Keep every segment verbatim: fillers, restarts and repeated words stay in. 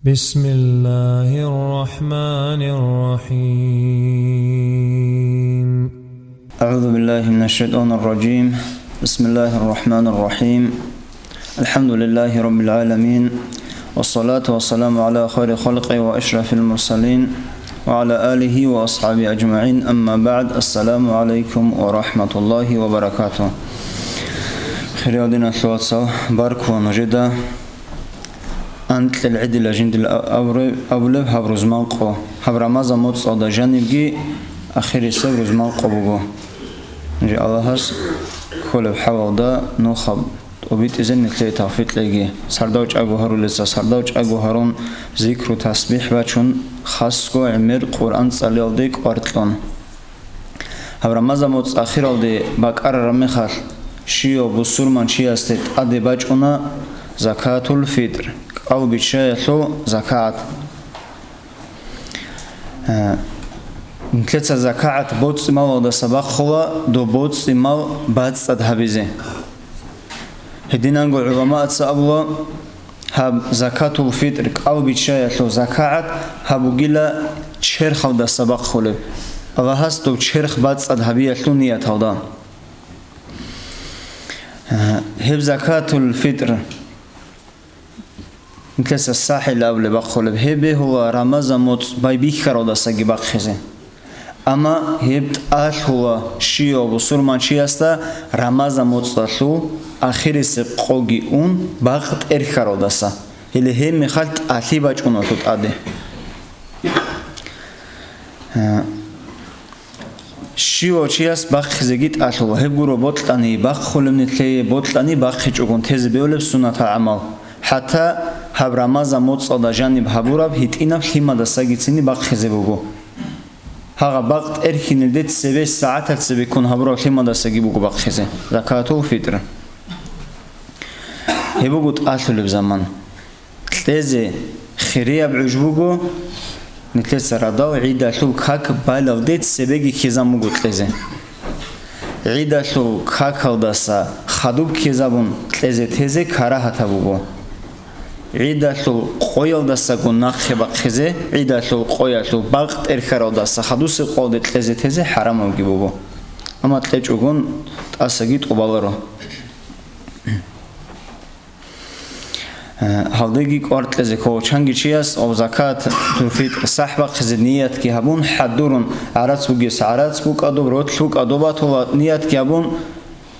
بسم الله الرحمن الرحيم. أعوذ بالله من الشيطان الرجيم. بسم الله الرحمن الرحيم. الحمد لله رب العالمين. والصلاة والسلام على خير خلقه وأشرف المرسلين وعلى آله وأصحابه أجمعين. أما بعد. السلام عليكم ورحمة الله وبركاته. Хириял диналъул вацал, баркула нужеда. Анкьил гӀидила жиндил а-, абуре-, абулеб гьаб рузман къо. Гьаб Рамазан моцӀалда жанибги ахирисеб рузман къо буго. Жи Аллагьас кколеб хӀалалда нухаб тӀобитӀизе нилъее тавфикъ кьеги. Сардав чӀаго гьарулеца сардав чӀаго гьарун, зикру-тасбихӀ бачун, хасго гӀемер Къуръан цӀалиялде кӀваркьун. Гьаб Рамазан моцӀ ахиралде бакӀарараб мехалъ, щивав бусурманчиясде тӀаде бачӀуна закатул-фитӀр, кӀал биччаялъул закагӀат. Э, нилъеца закагӀат боцӀи-малалдаса бахъула доб боцӀи-мал бацӀцӀад гьабизе. Гьединанго гӀуламаца абула, гьаб закатул-фитӀр, кӀал биччаялъул закагӀат, гьаб бугила черхалдаса бахъулеб, Аллагьас доб черх бацӀцӀад гьабиялъул нияталда. Гьеб закатул-фитӀр, нилъеца сахӀил абулеб бахъулеб, гьеб бегьула Рамазан моцӀ байбихьаралдасаги бахъизе. Амма гьеб тӀалъула щивав бусурманчиясда Рамазан моцӀалъул ахирисеб къоги ун бакъ тӀерхьаралдаса, гьеле гьеб мехалъ тӀалъи бачӀуналъул тӀаде. Гьа. Щивав чияс бахъизеги тӀалъула, гьеб гуро бокьани бахъулеб нилъее, бокьани бахъичӀогун тезе бегьулеб суннатал гӀамал. ХӀатта гьаб Рамазан моцӀалда жаниб гьабураб гьитӀинаб лъимадасагицин бахъизе буго. Гьагъа бакъ тӀерхьинелде цебе сагӀатал цебеккун гьабураб лъимадасаги буго бахъизе, закатул-фитӀр. Гьеб буго тӀалъулеб заман. Кьезе хирияб гӀуж буго, нилъеца радал гӀидалъул как балалде цебеги ккезабун буго кьезе. ГӀидалъул какалдаса хадуб ккезабун кьезе тезе карагьатаб буго. ГӀидалъул къоялдасаго нахъе бахъизе, гӀидалъул къоялъул бакъ тӀерхьаралдаса хадусеб къоялде кьезе тезе хӀарамабги буго. Амма кьечӀогун тӀасаги тӀубаларо. Гьалдеги кӀвар кьезе ккола чанги чияс, ав закатул-фитӀр сахӀ бахъизе ниятги гьабун, хӀадурун, гӀарац бугес гӀарац букӀа доб, ролъ букӀа доб батула ниятги гьабун,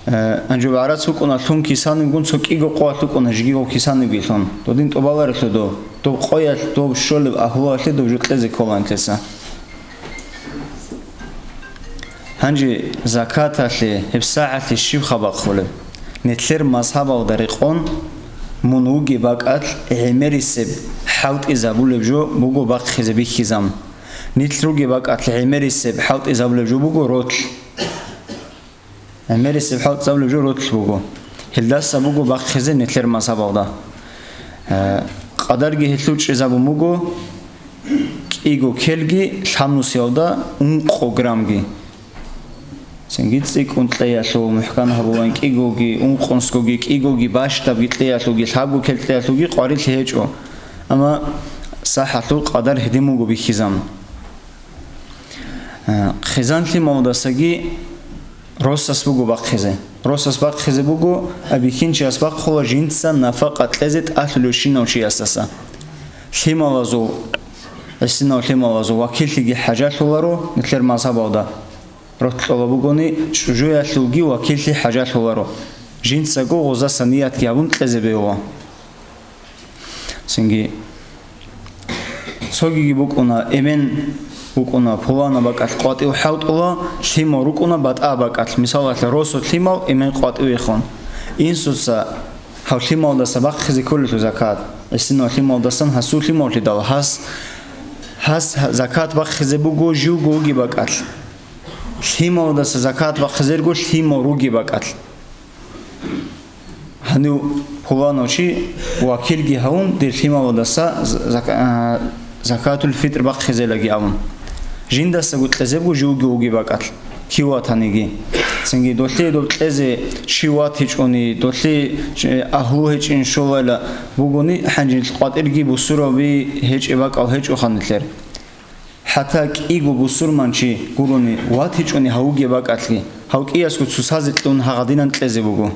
э, гьанжуб гӀарац букӀуна лъун кисанибгун, цо кӀиго къоялъ букӀуна жиги гъов кисанибги лъун. Додин тӀубаларелъул доб, доб къоялъ доб щолеб агьлуялъе доб жо кьезе ккола нилъеца. Гьанже закаталъе гьеб сагӀалъе щиб хабар хъулеб? Нилъер мазгьабалда рекъон, мун вугеб бакӀалъ гӀемерисеб хӀалтӀизабулеб жо буго бахъизе бихьизабун. Нилъ ругеб бакӀалъ гӀемерисеб хӀалтӀизабулеб жо буго ролъ. ГӀемерисеб хӀалтӀизабулеб жо ролъ буго. Гьелдаса буго бахъизе нилъер мазгьабалда. Э, къадарги гьелъул чӀезабун буго, кӀиго келги лъабнусиялда ункъо грамги. Цинги цӀикӀкӀун кьеялъул мухӀкан гьабулан кӀигоги, ункънусгоги, кӀигоги, бащдабги кьеялъулги, лъабго кел кьеялъулги къварилъи гьечӀо. Амма сахӀалъул къадар гьедин буго бихьизабун. Э, хъизан-лъималдасаги росас буго бахъизе. Росас бахъизе буго, а бихьинчияс бахъула жинца нафакъа кьезе тӀалъулевщинав чиясдаса. Лъималазул, гӀисинав лъималазул вакиллъиги хӀажалъуларо нилъер мазгьабалда. Ролъ кьола бугони, чӀужуялъулги вакиллъи хӀажалъуларо. Жинцаго гъозаса ниятги гьабун кьезе бегьула. Цинги цогиги букӀуна, эмен букӀуна, пуланаб бакӀалъ къватӀив хӀалтӀула, лъимал рукӀуна батӀа бакӀалъ, мисалалъе, росу лъимал эмен къватӀивехун. Инсуца гьав лъималдаса бахъизе кколелъул закат, гӀисинав лъималдасан гьасул лъималлъидал гьас, гьас закат бахъизе буго живго вугеб бакӀалъ. Лъималдаса закат бахъизерго лъимал ругеб бакӀалъ. Гьанив пуланав чи вакилги гьавун, дир лъималдаса зак-, а, закатул-фитӀр бахъизелаги абун. Жиндасаго кьезебго живги вугеб бакӀалъ, кив ватаниги. Цинги долъие доб кьезе чи ватичӀони, долъие чи агьлу гьечӀин щолайла бугони, гьанжинлъ къватӀирги бусурбаби гьечӀеб бакӀал гьечӀоха нилъер. ХӀатта кӀиго бусурманчи гурони ватичӀони гьавуге бакӀалъги, гьав кӀиясго цоцазе кьун гьагъадинан кьезе буго.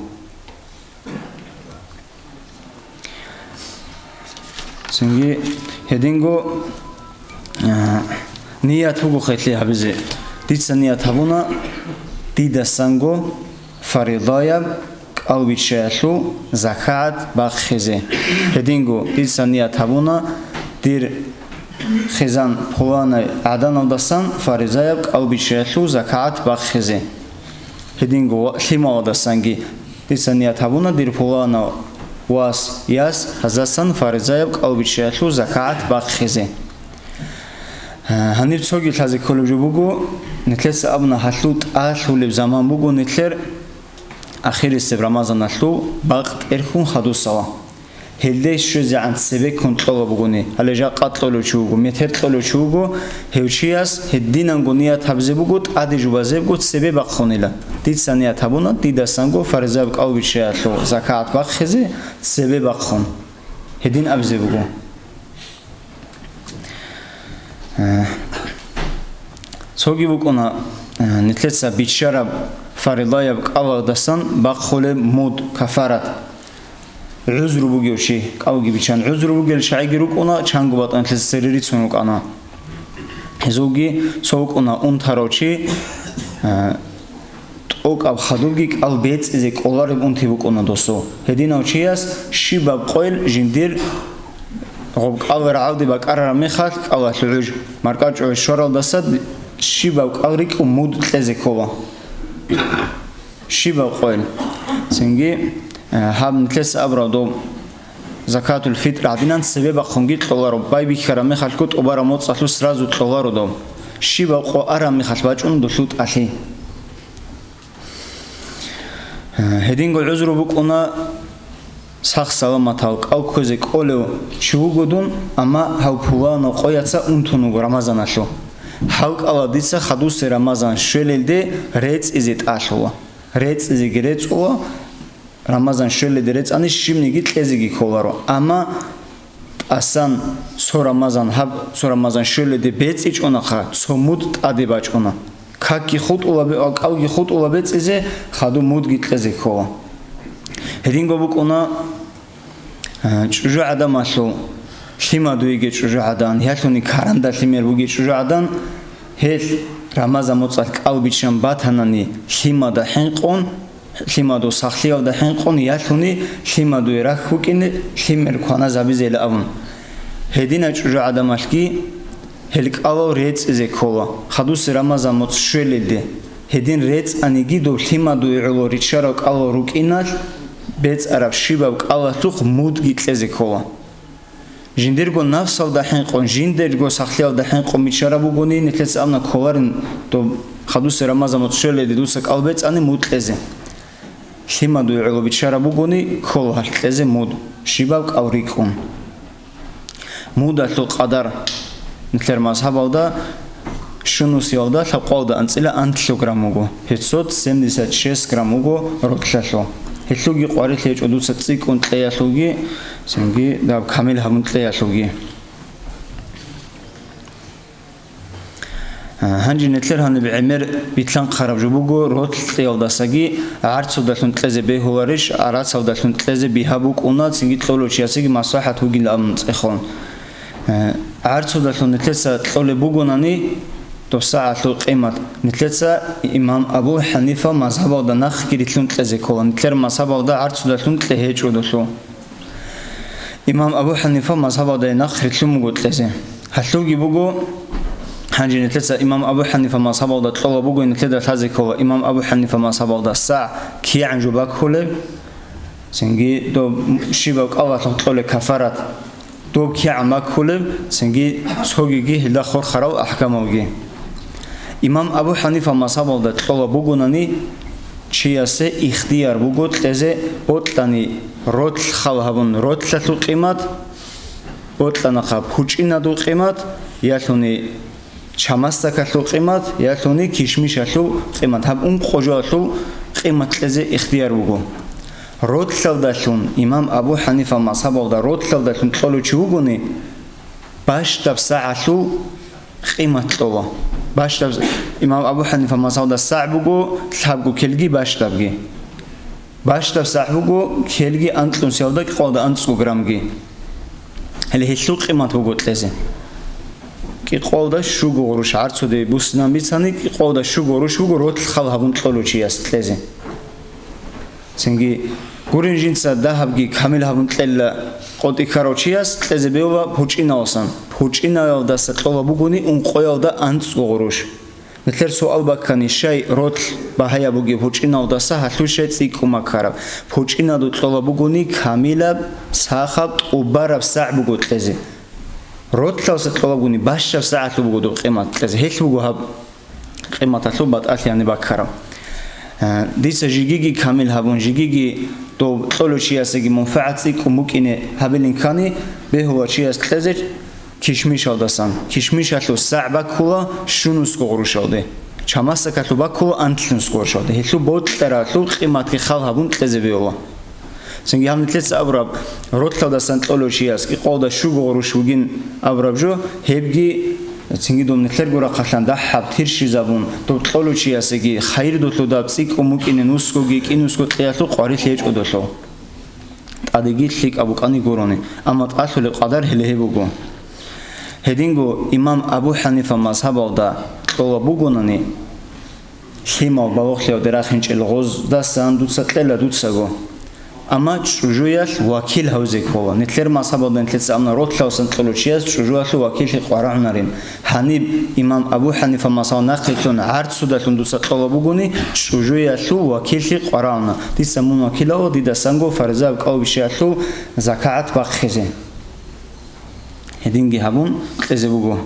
Цинги гьединго, а, ният буго херлъи гьабизе. Дица ният гьабуна, дидасанго фаридаяб кӀал биччаялъул закагӀат бахъизе. Гьединго дица ният гьабуна, дир хъизан пуланай гӀаданалдасан фаризаяб кӀал биччаялъул закагӀат бахъизе. Гьединго ва-, лъималадасанги дица ният гьабуна, дир пуланав вас, яс, гьаздасан фаризаяб кӀал биччаялъул закагӀат бахъизе. Гьаниб цоги лъазе кколеб жо буго, нилъеца абуна гьалъул тӀалъулеб заман буго нилъер ахирисеб Рамазаналъул бакъ тӀерхьун хадусала. Гьелде щвезегӀан цебеккун кьола бугони, гьале жакъа кьолев чи вуго, метер кьолев чи вуго, гьев чияс гьединанго ният гьабизе буго, тӀаде жубазебго цебе бахъунила. Дица ният гьабуна, дидасанго фаризаяб кӀал биччаялъул закагӀат бахъизе цебе бахъун. Гьедин абизе буго. Э, цоги букӀуна, э, нилъеца биччараб фаридаяб кӀалалдасан бахъулеб муд, кафарат. ГӀузру бугев чи, кӀалги биччан гӀузру бугел чагӀиги рукӀуна, чанго батӀан нилъеца цере рицун рукӀана. Гьезулги цо вукӀуна унтарав чи, э, тӀокӀаб хадубги кӀал бецӀизе кӀолареб унти букӀуна досул. Гьединав чияс щибаб къойил жиндир гъоб кӀал рагӀалде бакӀарараб мехалъ кӀалалъул гӀуж, маркӀачӀул гӀуж щваралдаса щибаб кӀал рикӀкӀун муд кьезе ккола. Щибаб къойил. Цинги, э, гьаб нилъеца абураб доб закатул-фитӀр гӀадинан цебе бахъунги кьоларо, байбихьараб мехалъго тӀубараб моцӀалъул сразу кьоларо доб. Щибаб къо араб мехалъ бачӀун долъул тӀалъи. Гьединго гӀузру букӀуна сах-саламатал кӀал кквезе кӀолев чи вуго дун, амма гьав пуланав къояца унтун вуго Рамазаналъул. Гьав кӀала дица хадусе Рамазан щвелелде рецӀизе тӀалъула. РецӀизеги рецӀула, Рамазан щвелелде рецӀани щибниги кьезеги кколаро. Амма тӀасан цо Рамазан гьаб, цо Рамазан щвеледе бецӀичӀунахъа, цо муд тӀаде бачӀуна. Какги хутӀула бе-, кӀалги хутӀула бецӀизе, хадуб мудги кьезе ккола. Гьединго букӀуна, а, чӀужугӀадамалъул лъимадуйги чӀужугӀадан, ялъуни каранда лъимер буги чӀужугӀадан, гьел Рамазан моцӀалъ кӀал биччан батанани лъимада хӀинкъун, лъимаду сахлъиялда хӀинкъун ялъуни лъимадуе рахь букӀине лъимер кваназабизейила абун. Гьедина чӀужугӀадамалъги гьел кӀалал рецӀизе ккола, хадусе Рамазан моцӀ щвелелде. Гьедин рецӀаниги доб лъимадуе гӀоло риччарав кӀалал рукӀиналъ бецӀараб щибаб кӀалалъухъ мудги кьезе ккола. Жиндирго нафсалда хӀинкъун, жиндирго сахлъиялда хӀинкъун биччараб бугони, нилъеца абна кколарин, доб хадусе Рамазан моцӀ щвеледе дуца кӀал бецӀани муд кьезе. Лъимадуе гӀоло биччараб бугони, ккола гьалъ кьезе муд, щибаб кӀал рикӀкӀун. Мудалъул къадар нилъер мазгьабалда Щунусиялда лъабкъоялда анцӀила анлъго грамм вуго, пятьсот семьдесят шесть грамм вуго ротлъалъул. Гьелъулги къварилъи гьечӀо дуца цӀикӀкӀун кьеялъулги, цинги даб камил гьабун кьеялъулги. А, гьанже нилъер гьаниб гӀемер битлъанхъараб жо буго ротлъ кьеялдасаги гӀарцудалъун кьезе бегьуларищ, гӀарцавдалъун кьезе бигьа букӀуна, цинги кьолев чиясеги маслахӀат бугин абун цӀехун. Э, гӀарцудалъун нилъеца кьолеб бугонани, досагӀалъул къимат, нилъеца имам Абу ХӀанифа мазгьабалда нахъги рилълъун кьезе ккола, нилъер мазгьабалда гӀарцудалъун кье гьечӀо долъул. Имам Абу ХӀанифа мазгьабалда нахъ рилълъун буго кьезе. Гьалъулги буго, гьанже нилъеца имам Абу ХӀанифа мазгьабалда кьола буго, нилъеда лъазе ккола, имам Абу ХӀанифа мазгьабалда сагӀ кигӀан жо баккулеб, цинги доб щибаб кӀалалъухъ кьолеб кафарат. Доб кигӀан баккулеб, цинги цогиги гьелда хурхарал ахӀкамалги. Имам Абу ХӀанифа мазгьабалда кьола бугонани, чиясе ихтияр буго кьезе бокьани ротлъ хал гьабун ротлъалъул къимат, бокьанахъа пучӀинадул къимат, ялъуни Чамасдакалъул къимат, ялъуни кишмишалъул къимат, гьаб ункъо жоялъул къимат кьезе ихтияр буго. Ротлъалдалъун, имам Абу Ханифа мазгьабалда ротлъалдалъун кьолев чи вугони, бащдаб сагӀалъул къимат кьола. Бащдаб, имам Абу Ханифа мазгьабалда сагӀ буго лъабго килги бащдабги. Бащдаб сагӀ буго килги анкьнусиялда кӀикъоялда анцӀго граммги. Гьеле гьелъул къимат буго кьезе. КӀикъоялда щуго гъурущ гӀарцуде буссинан бицани, кӀикъоялда щуго гъурущ буго ротл хал гьабун кьолев чияс кьезе. Цинги гурин жинца дагьабги камил гьабун кьела къотӀи ккарав чияс кьезе бегьула пучӀиналасан. ПучӀиналдаса кьола бугони ункъоялда анцӀго гъурущ. Нилъер суал баккани, щай ротл багьаяб бугеб пучӀиналдаса, гьалъул щай цӀикӀкӀун баккараб? ПучӀиналда кьола бугони камилаб, сахаб, тӀубараб сагӀ буго кьезе. Ротлъалса кьола бугони, бащдаб сагӀалъул буго доб къимат кьезе. Гьелъ буго гьаб къиматалъул батӀалъи гьаниб баккараб. Э, дица жигиги камил гьабун, жигиги дов кьолев чиясеги мунфагӀат цӀикӀкӀун букӀине гьабилин ккани, бегьула чияс кьезе кишмишалдасан. Кишмишалъул сагӀ баккула щунусго гъурущалде, чамасдакалъул баккула анлънусго гъурущалде. Гьелъул бокьаралъул къиматги хал гьабун кьезе бегьула. Цинги гьаб нилъеца абураб, ротлъалдасан кьолев чияс кӀикъоялда щуго гъурущ бугин абураб жо, гьебги, цинги доб нилъерго рахъалъан дагьаб тирщизабун, доб кьолев чиясеги хайирдулъул даб цӀикӀкӀун букӀине нусгоги кӀинусго кьеялъул къварилъи гьечӀо долъул. ТӀадеги лъикӀаб букӀани гурони, амма тӀалъулеб къадар гьеле гьеб буго. Гьединго имам Абу Ханифа мазгьабалда кьола бугонани, лъимал балугълъиялде рахинчӀел гъоздасан дуца кьела дуцаго. Амма чӀужуялъ вакил гьавзе ккола. Нилъер мазгьабалда нилъеца абуна, ротлъалсан кьолев чияс чӀужуялъул вакиллъи къварагӀунарин. Гьаниб имам Абу Ханифа мазгьаб нахъе лъун гӀарцудалъун дуца кьола бугони, чӀужуялъул вакиллъи къварагӀуна. Дица мун вакил ава, дидасанго фаризаяб кӀал биччаялъул закагӀат бахъизе. Гьединги гьабун кьезе буго.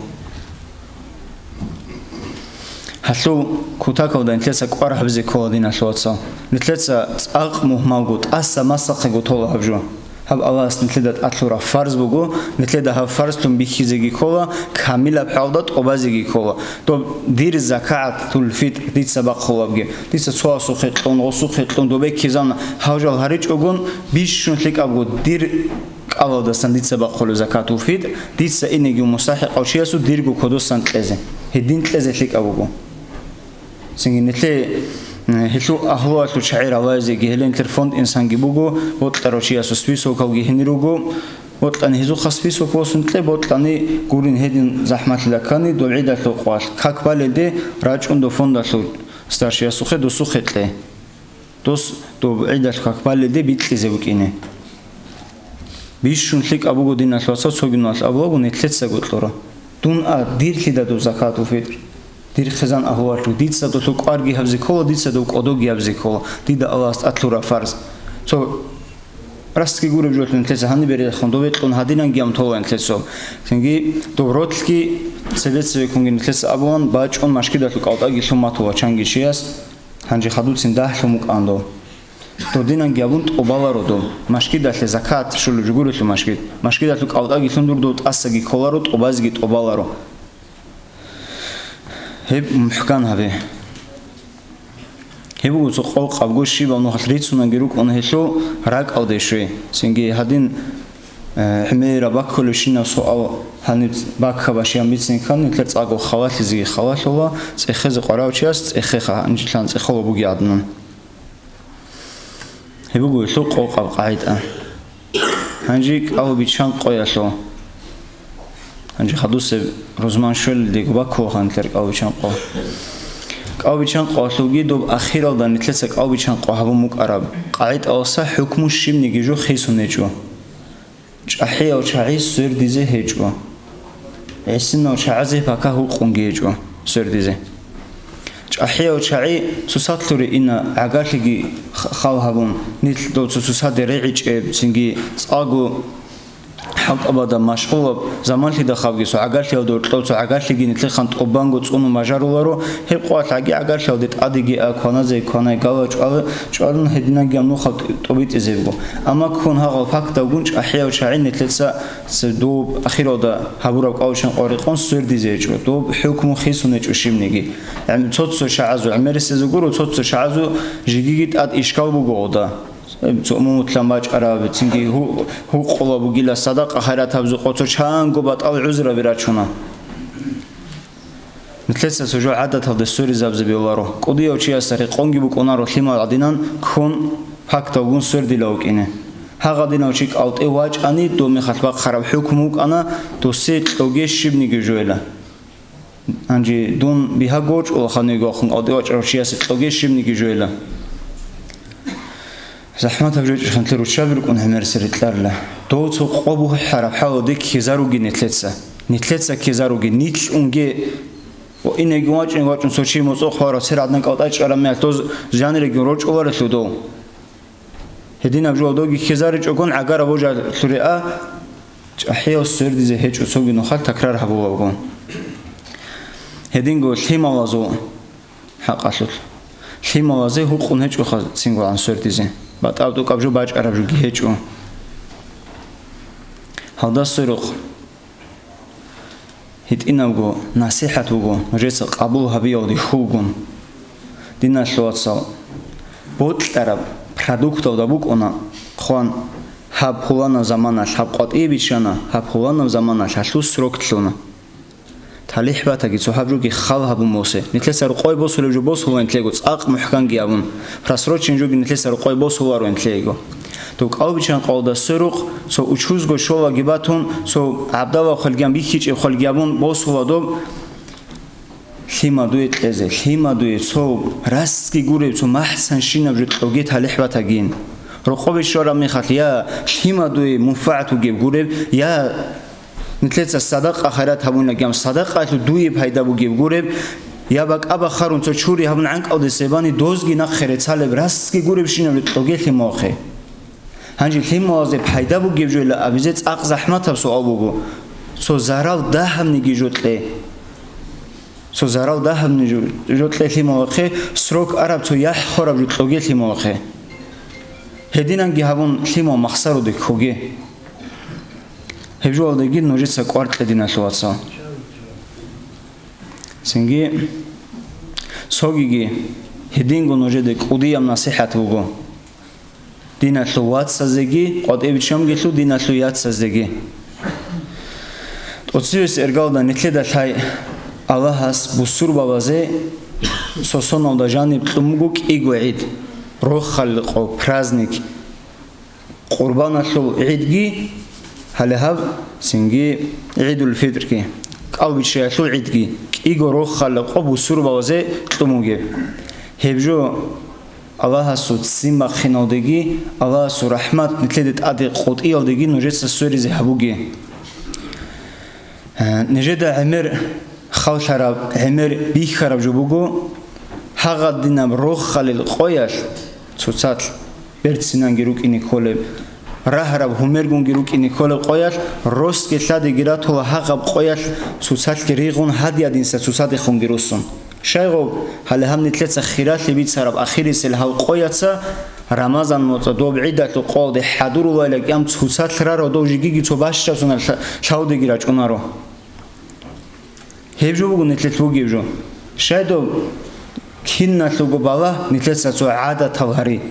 Гьалъул кутакалда нилъеца кӀвар гьабизе ккола, диналъул вацал. Нилъеца цӀакъ мугьмалго, тӀаса масахъего тола гьаб жо. Гьаб Аллагьас нилъеда тӀалъураб фарз буго, нилъеда гьаб фарзлъун бихьизеги ккола, камилаб хӀалда тӀубазеги ккола. Доб дир закагӀатул фитӀр дица бахъулебги, дица цоясухъе кьун, гъосухъе кьун, добе ккезан гьав жал гьаричӀогун, бищун лъикӀабго дир кӀалалдасан дица бахъулеб закатул фитӀр, дица инеги мустахӀикъав чиясул дирго кодосан кьезе, гьедин кьезе лъикӀаб буго. Цинги нилъее, э, гьелъул агьлуялъул чагӀи ралайзеги, гьеле нилъер фонд инсанги буго, бокьарав чиясул списокалги гьенир руго, бокьани гьезухъа список босун кье, бокьани гурин гьедин захӀмалъила ккани, дов гӀидалъул къвалъ как балелде рачӀун дов фондалъул старшиясухъе досухъе кье. Дос доб гӀидалъ как балелде бикьизе букӀине. Бищун лъикӀаб буго, диналъул вацал, цогиналъ абулаго нилъецаго кьура. Дун а, дир лъида доб закатул фитӀр? Дир хъизан агьлуялъул, дица долъул кӀварги гьабзе ккола, дица дов кӀодоги гьабзе ккола. Дида Аллагьас тӀад лъураб фарз. Цо растги гуреб жолъун нилъеца гьаниб берехун, дов бекьун гьадинанги ам тола нилъецо. Цинги доб ротлъги цебе-цебеккунги нилъеца абулан, бачӀун машгидалъул кӀалтӀаги лъун матула чанги чияс. Гьанже хадуцин дагьлъун букӀан дов. Додинанги абун тӀубаларо дов. Машгидалъе закат щолеб жугурелъул машгид. Машгидалъул кӀалтӀаги лъун дур дов тӀасаги кколаро, тӀубазеги тӀубаларо. Гьеб мухӀкан гьабе. Гьеб буго цо къо-, къабго щибаб нухалъ рицунанги рукӀун гьелъул ракӀалде щвей. Цинги гьадин, э, гӀемераб баккулебщинаб суал гьаниб баккаб башиян бицин ккани, нилъер цӀакъго халалъизеги халалъула, цӀехезе къварав чияс цӀехеха, гьанжелъан цӀехола буги гӀаднан. Гьеб буго гьелъул къокъаб къагӀида. Гьанже кӀал биччан къоялъул. Гьанже хадусеб рузман щвелалдего баккула гьанлъер кӀал биччан къо. КӀал биччан къоялъулги доб ахиралда нилъеца кӀал биччан къо гьабун букӀараб къагӀидаласа хӀукму щибниги жо хисун гьечӀо. ЧӀахӀиял чагӀи свердизе гьечӀо. ГӀисинал чагӀазе пака гьукъунги гьечӀо свердизе. ЧӀахӀиял чагӀи цоцалъуре ина гӀагарлъиги х-, хал гьабун, нилъ дов цо-цоцаде регӀичӀеб, цинги цӀакъго хӀалтӀабада машгъулаб заманлъидахъабги цо гӀагарлъиялда гьоркьоб цо гӀагарлъиги нилъехъан тӀубанго цӀунун бажаруларо, гьеб къоялъ гӀаги гӀагарлъиялде тӀадеги а кваназе кванай гала чӀвала-, чӀвалун гьединагияб нухал тӀубитӀизебго. Амма ккун гьагъал факталгун чӀахӀиял чагӀи нилъеца ц-, доб ахиралда гьабураб кӀалчан къварикъун свердизе гьечӀо, доб хӀукму хисун гьечӀо щибниги. ГӀем-, цо-цо чагӀазул гӀемерисезул гуро, цо-цо чагӀазул жигиги тӀад ишкал буго гъода. Цо умумутлъан бачӀараб, цинги гьу-, гьукъула бугила, садакъа-хайратаб зукъо цо чанго батӀал гӀузраби рачуна. Нилъеца цо жо гӀадаталде сверизабизе бегьуларо. КӀудияв чиясда рекъонги букӀунаро лъимал гӀадинан ккун, факталгун свердила вукӀине. Гьагъадинав чи кӀалтӀе вачӀани, доб мехалъ бахъараб хӀукму вукӀана, досе кьоге щибниги жоила. Гьанже дун бигьа гочӀула хануйгохун кӀалтӀе вачӀарав чиясе кьоге щибниги жоила. ЗахӀматаб жо чӀехӀанлъи руччаби рукӀун гӀемерисел рикьарила. Дов цо къо бухӀараб хӀалалде ккезаруги нилъеца. Нилъеца ккезаруги, нилъ унге. Ва инеги вачӀин, вачӀун цо чи моцӀохъ вара, цер гӀадин кӀалтӀа чӀараб мехалъ доз жаниреги рорчӀуларелъул дов. Гьединаб жо довги ккезаричӀогон гӀагараб божалъуре а, чӀахӀиял свердизе гьечӀо цоги нухалъ такрар гьабулавгун. Гьединго лъималазул хӀакъалъулъ. Лъималазе гьукъун гьечӀоха цингогӀан свердизе. БатӀаб-тӀукӀаб жо бачӀараб жоги гьечӀо. Гьалда сверухъ. ГьитӀинабго насихӀат буго нужеца къабул гьабиялде хьулгун. Диналъул вацал, бокьараб продукталда букӀуна хъван, гьаб пуланаб заманалъ гьаб къватӀие биччана, гьаб пуланаб заманалъ гьалъул срок лъуна. ТалихӀ батаги, цо гьаб жоги хал гьабун босе. Нилъеца рукъой босулеб жо босуларо нилъего, цӀакъ мухӀканги гьабун. Просрочен жоги нилъеца рукъой босуларо нилъего. Дов кӀалбичан къолда сверухъ, цо учузго щолаги батун, цо гӀабдалаб хвелгиян бихьичӀеб хвелги гьабун босула доб. Лъима дуе кьезе, лъима дуе цо расги гуреб, цо махӀсанщинаб жо кьоге талихӀ батагин. Рокъобе щвараб мехалъ я лъима дуе мунфагӀат бугеб гуреб, я нилъеца садакъа-хайрат гьабунаги гьабун, садакъаялъул дуе пайда бугеб гуреб, я бакӀа-бахарун цо чури гьабун гӀанкӀалде себани дозги нахъе рецалеб расги гуребщинаб кьоге лъималахъе. Гьанже лъималазе пайда бугеб жойила абизе цӀакъ захӀматаб суал буго. Цо зарал дагьабниги жо кье. Цо зарал дагьабни жо, жо кье лъималахъе, срок араб цо яхӀ хвараб жо кьоге лъималахъе. Гьединанги гьабун лъимал махсаруде ккоге. Гьеб жоялдеги нужеца кӀвар кье, диналъул вацал. Цинги цогиги гьединго нужеде кӀудияб насихӀат буго. Диналъул вацазеги, къватӀиб чамгилъул диналъул яцазеги. ТӀоцевес эргалда нилъеда лъай Аллагьас бусурбабазе цо соналда жаниб кьун буго кӀиго гӀид, рохалил къо, праздник. Къурбаналъул гӀидги, гьале гьаб цинги ГӀидул-Фитрги, кӀалбиччаялъул гӀидги, кӀиго рохалил къо бусурбабазе кьун бугеб. Гьеб жо Аллагьасул ццин бахъиналдеги, Аллагьасул рахӀмат нилъеде тӀаде къотӀиялдеги нужеца сверизе гьабуге. Э, нижеда гӀемер халлъараб, гӀемер бихьараб жо буго, гьагъадинаб рохалил къоялъ цоцалъ берцинанги рукӀине кколеб, рагьараб гьумергунги рукӀине кколеб къоялъ росги лъадиги ратула, гьагъаб къоялъ цоцалъги ригъун гьадиядинса цоцадехунги руссун. Щайгъуб, гьале гьаб нилъеца хиралъи бицараб ахирисел гьал къояца Рамазан моцӀа доб гӀидалъул къоялде хӀадурулайилан кӀиан цоцалъ рарав дов жигиги цо бащдаб соналъ лъа-, лъавдеги рачӀунаро. Гьеб жо буго нилъелъ бугеб жо. Щайдаб киналъулго балагь нилъеца цо гӀадатал гьари.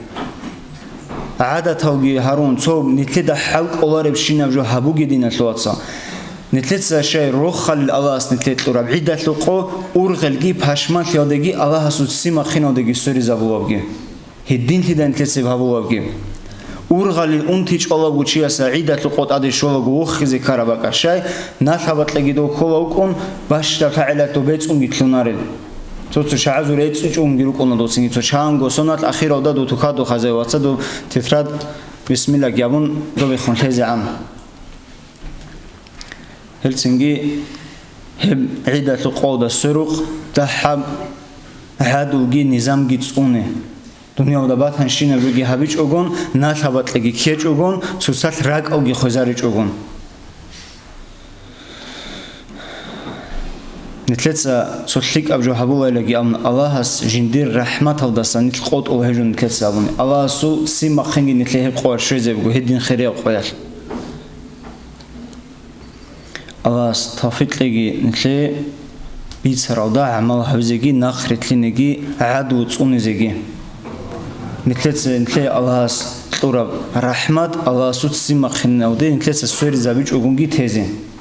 ГӀадаталги гьарун, цо нилъеда хӀал кӀоларебщинаб жо гьабуге, диналъул вацал. Нилъеца щай рохалил Аллагьас нилъе кьураб гӀидалъул къо ургъелги пашманлъиялдеги Аллагьасул ццин бахъиналдеги сверизабулебги. Гьединлъидал нилъецеб гьабулебги. Ургъалил унти чӀвалаго чияс гӀидалъул къо тӀаде щолаго вохизе ккараб бакӀалъ щай, налъаб бакьиги дов ккола вукӀун, бащдаб лъагӀелалъ дов бецӀунги лъунарел. Цо-цо чагӀазул рецӀичӀунги рукӀуна доцинги, цо чанго соналъ ахиралда дов тукадухъ, гьазай вацадул тетрадь, бисмиллагь абун, дов биххун лъезегӀан. Гьелцинги гьеб гӀидалъул къоялда сверухъ дагьаб гӀадулги низамги цӀуне. Дуниялда батанщинаб жоги гьабичӀогон, налъаб бакьиги ккечӀогон, цоцалъ ракӀалги хвезаричӀогон. Нилъеца цо лъикӀаб жо гьабулайлаги абун, Аллагьас жиндир рахӀматалдаса нилъ къотӀула гьежун нилъеца абуни, Аллагьасул ццин бахъинги нилъее гьеб къоялъ щвезе буго, гьедин хирияб къоялъ. Аллагьас тавфикъ кьеги нилъее бицаралда гӀамал гьабизеги, нахъ рилълъинеги, гӀадлу цӀунизеги. Нилъеца, нилъее Аллагьас кьураб рахӀмат Аллагьасул ццин бахъиналде нилъеца сверизабичӀогунги тезе.